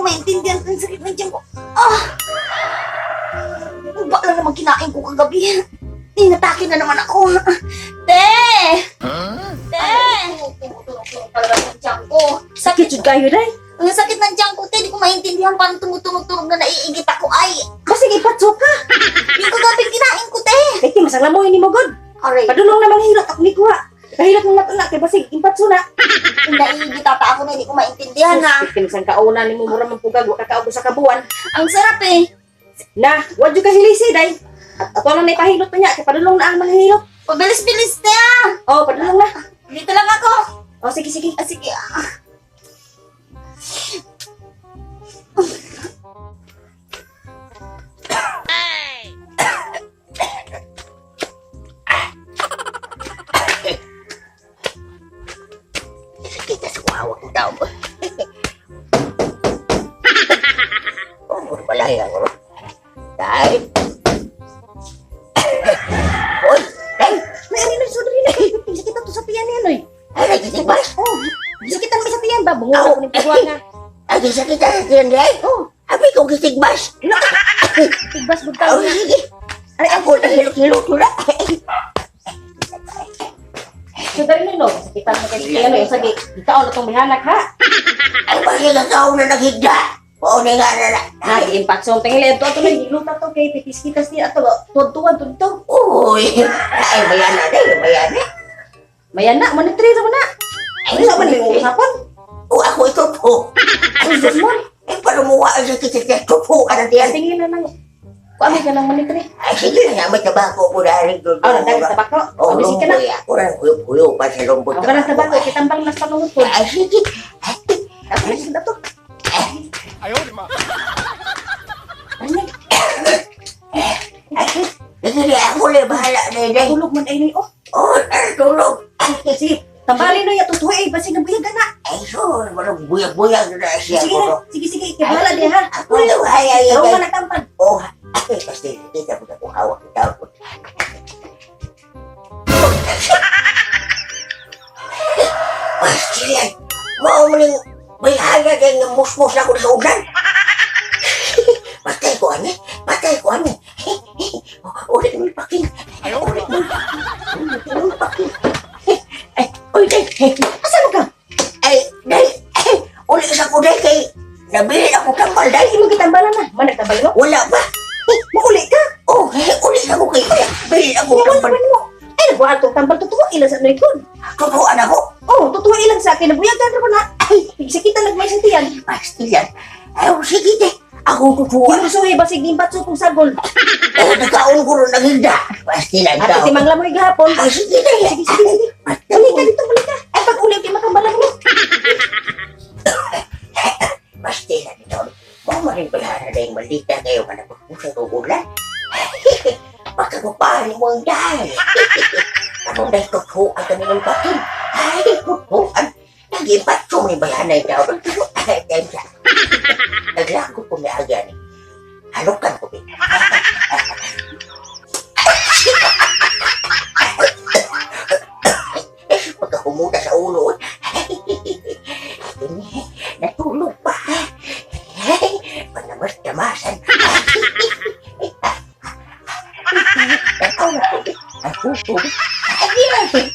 Maintindihan ang sakit ng tiyan ko. Ah! Ba lang naman kinain ko kagabi. Inatake na naman ako. Te! Te! Tumutunog-tunog talaga ng tiyan ko. Sakit jud kayo day. Ang sakit ng tiyan ko, te. Di ko maintindihan paano tumutunog-tunog na naiigit ako. Ay! Basig ipatso ka. Yung kagabi kinain ko, te! Kay ti masang lamoy ni mo god. Aray, Padulong na manghilot ako ni kuha. Kahilot mo na kay basig impatso na. naiigit ata ako na hindi ko maintindihan na. Kinsang kauna ni mo mura man pugag wa ka kaubos sa kabuan. Ang sarap eh. Na, wa jud ka hilisi day. At ato lang na ipahilot na niya kay padulong na ang manghilot. Pabilis-bilis, te ah! Oh, padulong na. Dito lang ako. Oh, sige sige. Ah, sige. Ah. Kita sa hawak ng tao mo. Oh, balay ako. Dahil. Hoy, dahil. May ani na sudri na. Sakit to sa tiyan niya noy. Ay, nagtitibas. Oh, sakitan ba sa tiyan ba? Bungo ko ni pugwa nga. Ay, sakit na tiyan dahil. Oh, Abi kong kitigbas. tigbas bud Oh, taon na. sige. Ay, Ako na hilot-hilot ko na. So dali no, sakitan mo kay tiyan noy. Sige, ikaw na tong mihanak ha. Ay, bakit ikaw na naghigda? Oo, na nga na na. Nag-impact tingili ato ato noy hiluta to kay pitis-kitas ni ato tuwad-tuwad to. Uy, ay, mayana na, mayana. Mayan na, monitri ra mo na. Ay, Ay, sa man may usapon. Oh, ako ito po. Ay, sus mo. Ay, parumuha ang sakit sa tupo ka na tiyan. Tingin na lang. Kuami ka ng monitri. Ay, sige na, may tabako po na rin. Oh, nagdagdag tabako. Oh, Oh, bisig ka na. lumboy. Ako rin, huyo-huyo pa sa lumbot. Ako ka ng tabako, kitambal mas panungod po. Ay, sige. Ako na sila to. Ano? Ay, sige, ako na bahala na yun. Tulog man ay ni oh. Oh, ay, tulog. Sige, tambali no ya tutuwi eh, basig nabuyag ka na. Ay, so, marang buyag-buyag na siya Sige ko. na, sige sige, kay bahala di ha. Ako na, ay, ay, ay, Ako ay. ka nagtampad. Oh, ay, kasi kita ko na kung hawak ng tao. Pastilan, mao man yung bayhana din ng musmus ako sa ulan. Patay ko ani, patay ko ani. Ulit mo paking. Ulit mo. Ulit mo paking. Ay, uy, day. Asa mo ka? Ay, day. Ay, uli sa ko day kay nabili ako tambal day. Ay, imong gitambalan na. Man nagtambal mo. Wala ba? Mauli ka. Oh, eh, uli ako kay Bili ako Wala tambal. man mo. Ay, nagbuhat tong tambal totoo ilan sa noy kon. Tutuan ako. Oh, totoo ilan sa akin nabuyagan ra ko na. Ay, sakitan nagmay sa tiyan. Pastilan. Ay, oh, sige day. Ako tutuan. Yung suhi basig gimbatso kong sagol. Eh, nagkaon ko rin naghigda. Pastilan At ka. si Manglamoy gahapon. Ay, sige day. Sige, sige, sige. Balik ka dito, balik ka. Ay, pag uli, kay makambalan mo. Pastilan ito. Mo marin bayara na yung malita ngayon ka na sa ulan. Pagkakupahan mo ang dahil. Anong dahil tutuan ka nilang pakin? Ay, tutuan. Nag-ibat ko ni bayana ito. Ay, dahil siya. Naglago ko ni Aga ni. Halukan ko ba? Pagkahumuta sa ulo. Natulog pa. Panamas-tamasan. Ang puso. Ay,